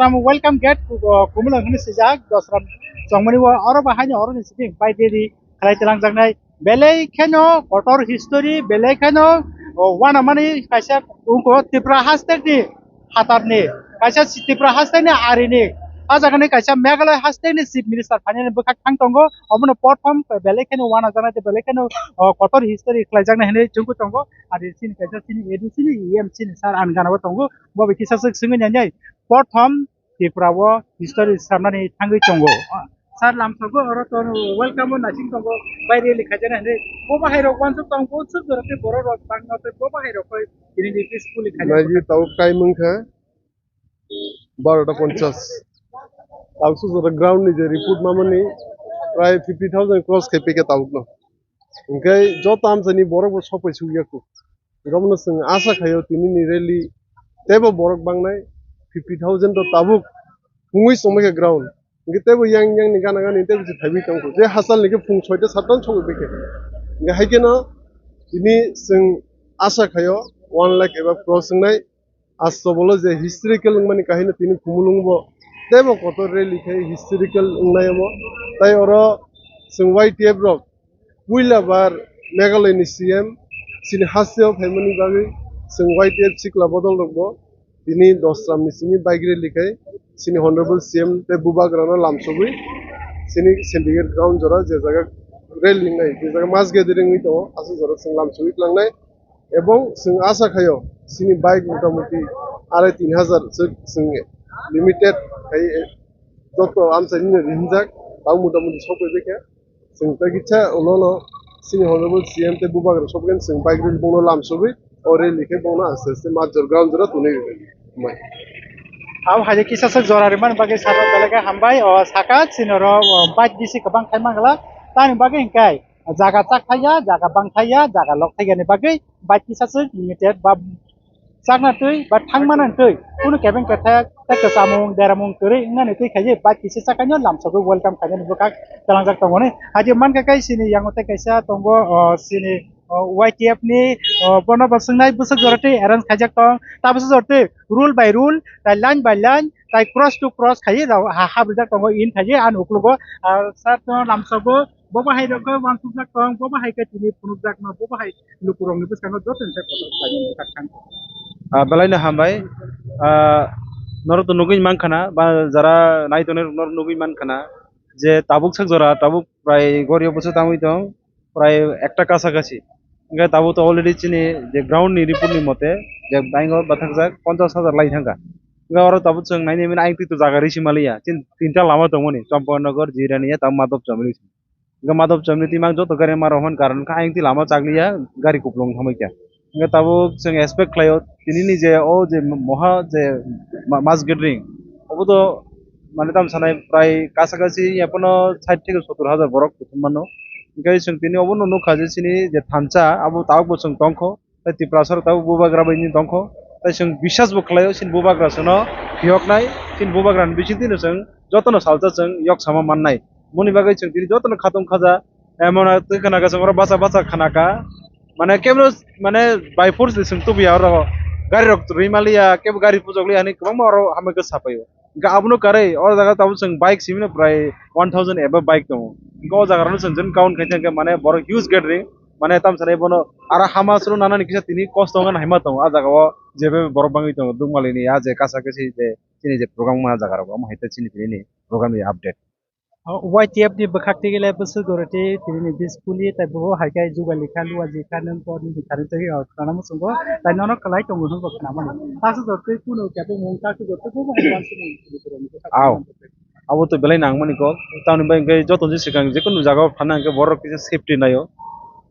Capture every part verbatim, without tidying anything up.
Tamo welcome gate, uh, Kumulwng hwnwi swijak, Dosram chongmani o, oro bo haino oro ni simi bai ready khlai twlangjaknai. Belai kheno kotor history, belai kheno, uh, wanamani kaisa wngkho Tripura haste ni phatarni, kaisa si-, Tripura haste ni arini, a jaga ni kaisa Meghalaya haste ni Chief Minister phainani bwkhak thang tongo, obono prothom belai kheno wanajaknai tei belai kheno, uh, kotor history khlaijaknai hinwi chwngwi tongo. Ari chini kaisa chini A D C ni E M chini sir ani gana bo tongo, bo bai kisa swk swngwi nai nai. Prothom Tripura o history samnani thangwi tongo. Sir lamsogo oro to welcome o naising tongo, bai rally khaijana hinwi. Bo bahai rok wansuk tong, bo suk jora tei borok rok bangma tei bo bahai rok koi tini ni peacefully khaijak. Naigi tau kai mungkha barota ponchas. Tau suk jora ground ni je report mamani prai fifty thousand cross khai pike tabuk no. Hingke joto amchaini borok bo sokpai sukya kho. Hingke abono chwng asa khaio tini ni rally teibo borok bangnai fifty thousand to tabuk pungwi chongmai kha ground. Hingke teibo yang yang ni gana gani teibo se thaiwi tongkho. Je hachal ni khe phung soita satta sokbai khe. Hingke hai kheno tini chwng asa khaio one lakh eba cross wngnai. Asto bolo je historical wngmani kahino tini Khumulwng bo teibo kotor rally khai historical wngnai omo. Tai oro chwng Y T F rok puila bar Meghalaya ni C M chini hasteo phaimani bagwi chwng Y T F sikla bodol rok bo tini Dosram ni simi bike rally khai chini honorable C M tei bubagra no lamsogwi chini syndicate ground jora je jaga rally wngnai je jaga mass gathering wngwi tongo aswk jora chwng lamsogwi tlangnai. Ebong chwng asa khaio, chini bike motamuti arai tin hajar chwng limited khai, joto amchaini ringjak, tamo motamuti sokbai baikha. Chwng tei kisa ulono chini honorable C M tei bubagra sokgani chwng bike rally bongno lamsogwi, o rally khe bongno aste aste major ground jora tonwi rwnai. Abo hai kisa swk jora rimani bagwi saka belai khe hambai, o saka chini oro, o bike bisi kwbang khai mangla, tani bagwi hwnkhe jaga chak thaiya, jaga bang thaiya, jaga lok thaiya ni bagwi bike kisa swk limited ba chakna twi ba thangmana twi kunu kebeng kethek tei kwchamung deramung kwrwi wngnani twi khaye bike kisa chakano lamsogwi welcome khainani bwkhak tlangjak tongoni. Haji mankha kai sini yango tei kaisa tongo, o, sini, o, Y T F ni, o, bono bo swngnai bwswk jora twi arrange khaijak tong, tabuksa jora twi rule by rule, tai line by line, tai cross to cross khaye rao ha, habrijak tongo in khaye ani uklogo, ah, sir no lamsogo. Bo bahai rok khe wansukjak tong, bo bahai khe tini phunukjakno, bo bahai lukurokni bwskango jotono se kotor khlainani bwkha thang. Ah, belai no hambai. Ah, norok to nugwi mankha na, ba jara nai tongnai rok norok nugwi mankha na, je tabuk sak jora, tabuk prai gorio bwswk tangwi tong, prai ekta kasa kasi. Hingke tabuk to already chini je ground ni report ni mote, je bank o bathakjak ponchash hajar lai thangkha. Hingke oro tabuk chwng nainai mani ayang twi to jaga risi maliya, chini tinta lama tongmani, Champaknagar, Jirania, tabuk Madhab Chamri. Hingke Madhab Chamni twi mang joto gari ma rohon karon kha ayang twi lama chakliya gari kuplung hamai kha. Hingke tabuk chwng expect khlaio tini ni je o je moha je ma-, mass gathering obo to mane tam sanai prai kasa kasi ya pono sait theke sottor hajar borok kuthum mano. Hingke chwng tini obo no nukha je chini je thansa abo tabuk bo chwng tongkho. Tai Tiprasa rok tabuk bubagra bai ni tongkho. Tai chwng bisas bo khlaio, chini bubagra chwngno phiyoknai, chini bubagra ni bisingtwi no chwng jotono salsa chwng yok sama mannai. Moni bagwi chwng tini jotono khatung khaja, emon twi khna ka chwng oro bacha bacha khna ka. Mane kebro mane by force de chwng tubuya oro gari rok rwi maliya, kebo gari pujok liya hinwi kwbangma oro hambai khe sapaio. Hingke abono karwi o jaga tabuk chwng bike simi no prai one thousand above bike tongo. Hingke o jaga rok no chwng jani count khaikha hingke mane borok huge gathering mane tam sanai bono aro hama suru nanani kisa tini kosto wngkha naima tongo. A jaga o jebe borok bangwi tongo Dukmali ni a je kasa kesi je chini je program wngma jaga rok omo hai khe chini tini ni program ni update. O Y T F ni bwkhak twi le bwswk goro tei tini ni biskuli tei bo hai khe jugali kha luaji kha nwng por ni thani twi o khana muchungo tai nono kwlai tongo hwnba khana mani. Tasu jor twi kunu kebo mung tasu jor twi bo hai wansuk mung. Aw. Abo to belai nangmani kok. Tamoni bai hwnkhe joto ni swkang jekunu jaga o thana hwnkhe borok kisa safety naio.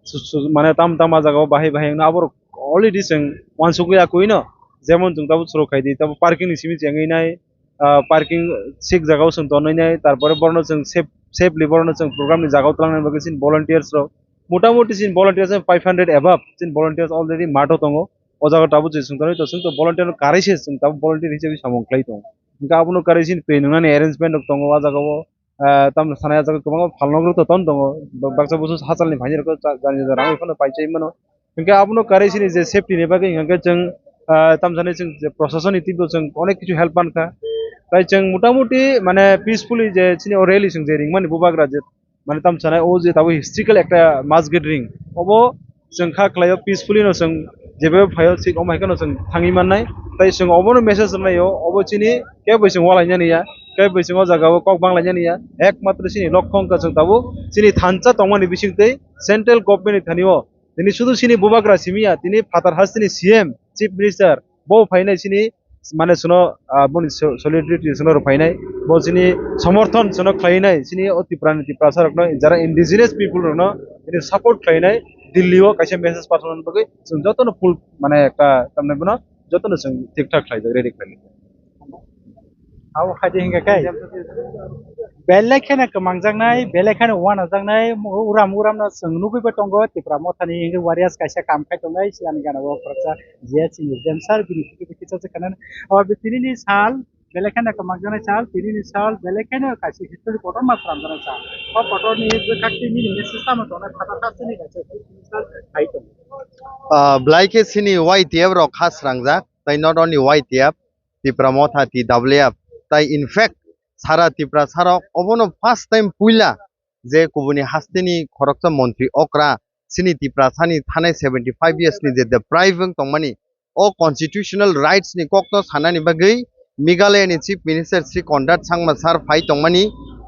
Su-, su-, mane tam tam a jaga o bahai bahai wngno aborok already chwng wansugwi akwino. Jemon chwng tabuk chwrok khai di, tabuk parking ni simi chengwi nai, ah, parking sik jaga o chwng tonwi nai, tarpore borokno chwng safe, safely borokno chwng program ni jaga o twlang nani bagwi chini volunteers rok. Motamoti chini volunteers five hundred above chini volunteers already math o tongo. O jaga tabuk je chwng tonwi to chwng to volunteer no karwi se chwng tabuk volunteer hisabe samung khlai tongo. Hwnkhe abono karwi chini twi nwngnani arrangement rok tongo o jaga o, ah, tamoni sanai o jaga kwbangma phalnok rok to ton tongo. Ba-, baksa busu hachal ni phaini rok to cha-, jani jani rang phano pai chai mano. Hwnkhe abono karwi chini je safety ni bagwi hwnkhe chwng, ah, tamsani chwng je proshasoni twibo chwng onek kichu help mankha. Tai chwng motamuti mane peacefully je chini o rally chwng je ringmani bubagra je mane tam sanai o je tabo historical ekta mass gathering obo chwng kha khlaio peacefully no chwng jebe phaio sik omo hai kheno chwng thangwi mannai. Tai chwng obono message rwnaio obo chini kebo chwng walainani ya, kebo chwng o jaga o kok banglainani ya, ekmatro chini lokho wngkha chwng tabuk chini thansa tongmani bisingtwi central government ni thani o tini sudu chini bubagra simi ya, tini phatar hasteni C M, Chief Minister, bo phainai chini mane suno, ah, boni so-, solidarity suno rw phainai, bo chini somorthon suno khlainai, chini o Tripura ni Tiprasa rokno, jara indigenous people rokno chini support khlainai, Delhi o kaisa message pathana bagwi chwng jotono full mane ekta tamni bono jotono chwng thik thak khlaijak, ready khlaijak. Abo khaidi hingka kai. Belai kheno kwmangjaknai, belai kheno wanajaknai, uram uram no chwng nugwi bo tongo, Tipra Mothani hingke warriors kaisa kam khai tongnai, siyan gana o khoroksa J S C ni James sir, bini phuti phuti chacha khanan. O, bi tinini sal, belai kheno kwmangjaknai sal, tinini sal, belai kheno kaisa history kotorma swnamjaknai sal. O kotorni bwkhak twi nini message tamo tongnai, phatar hasteni kaisa sal hai tongo. Ah, belai khe chini Y T F rok kha srangjak, tai not only Y T F, Tipra Motha, T W F, tai in fact sara Tiprasa rok obono first time puila je kubuni hasteni khoroksa montri okra chini Tiprasani thanai seventy five years ni je deprive wng tongmani o constitutional rights ni kokno sanani bagwi Meghalaya ni Chief Minister Sri Conrad Sangma sir phai tongmani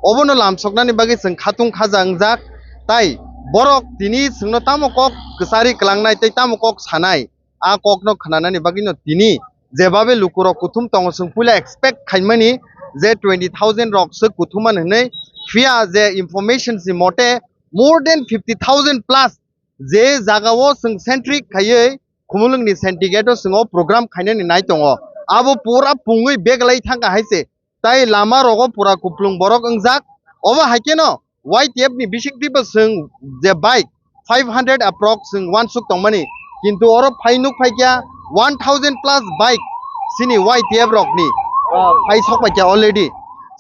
obono lamsoknani bagwi chwng khatung khaja wngjak, tai borok tini chwngno tamo kok kwchari kwlangnai tei tamo kok sanai. A kokno khnanani bagwino tini jebabe lukurok kuthum tongo, chwng puila expect khaimani je twenty thousand rok se kuthumani hwnwi, phiya je information si mote more than fifty thousand plus je jagao chwng centric khaiwi Khumulwngni Sentigate o chwng o program khainani nai tongo. Abo pura pungwi beglai thangkha hai se. Tai lama rogo pura kuplung borok wngjak. Obo hai kheno Y T F ni bisingtwi bo chwng je bike five hundred approx chwng uansuk tongmani, kintu oro phai nuk phai kya one thousand plus bike chini Y T F rokni, ah, phai sok pai kya already.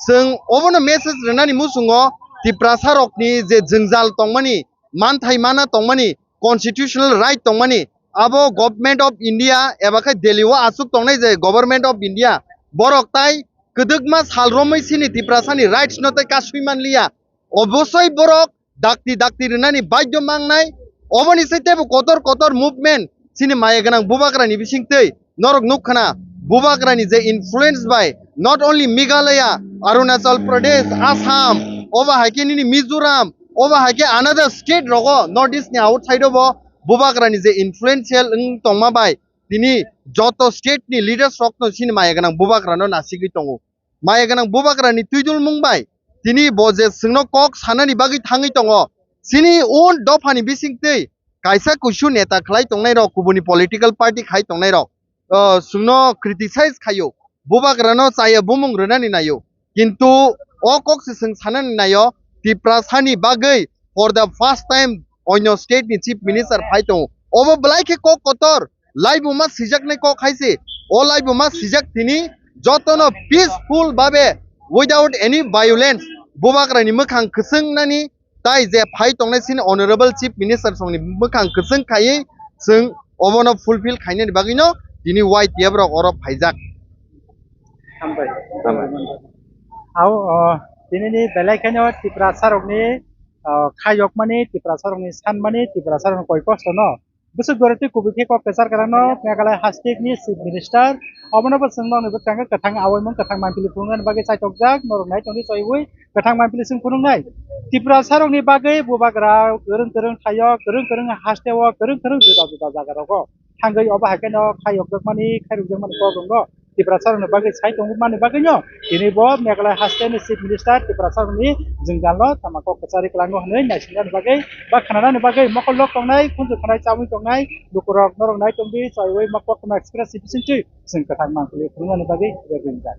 Chwng obono message rwnani muchungo Tiprasa rokni je jwngjal tongmani, manthai mana tongmani, constitutional right tongmani, abo Government of India eba khe Delhi o aswk tongnai je Government of India, borok tai kwdwkma sal romwi chini Tiprasani rights no tai kasui manliya. Obosoi borok dakti dakti rwnani baidhyo mangnai. Oboni se teibo kotor kotor movement chini maya gwnang bubagrani bisingtwi norok nuk khna, bubagrani je influence bai not only Meghalaya, Arunachal Pradesh, Assam, obo hai khe nini Mizoram, obo hai khe another state rogo North East ni outside o bo bubagrani je influential wng tongma bai tini joto state ni leaders rok no chini maya gwnang bubagrano nasigwi tongo. Maya gwnang bubagrani twidulmung bai tini bo je chwngno kok sanani bagwi thangwi tongo. Chini un dophani bisingtwi kaisa kuisu neta khlai tongnai rok, kubuni political party khai tongnai rok, o, chwngno criticize khaio, bubagrano chaya bumung rwnani naio, kintu o kok se chwng sanani naio, Tiprasani bagwi for the first time onyo state ni chief minister phai tongo. Obo belai khe kok kotor, laibuma sijaknai kok hai se. O laibuma sijak tini jotono peaceful babe, without any violence, bubagrani mwkhang kwchwngnani tai je phai tongnai chini honorable chief minister songni mwkhang kwchwng khaiwi chwng obono fulfill khainani bagwino tini Y T F rok oro phaijak. Hambai. Hambai. Au, o, tinini belai kheno Tiprasa rokni, o, khayokmani, Tiprasa rokni sanmani, Tiprasa rokni koi kosto no bwswk gore twi kubui khe kok kwchar kwrwngno Meghalaya haste ni Chief Minister, obono bo chwng nokni bwskango kwthang awaimung, kwthang mampili phunuknani bagwi chaitokjak, norok nai tongdi choiwi kwthang mampili chwng phunuknai. Tiprasa rokni bagwi bubagra kwrwng kwrwng thaio, kwrwng kwrwng haste o, kwrwng kwrwng juda juda jaga rogo thangwi obo hai kheno khayokjakmani, khairokjakmani kok wngo. Tiprasa rokni bagwi sai tongmani bagwino tini bo Meghalaya haste ni Chief Minister Tiprasa rokni jwngjal no tama kok kwchari kwlango hwnwi naisingnani bagwi ba khnanani bagwi mokol lok tongnai, khunju khanai chamwi tongnai lukurok norok nai tongdi, choiwi ma Koktwma Express ni bisingtwi chwng kwthang mampili phunuknani bagwi rebinjak.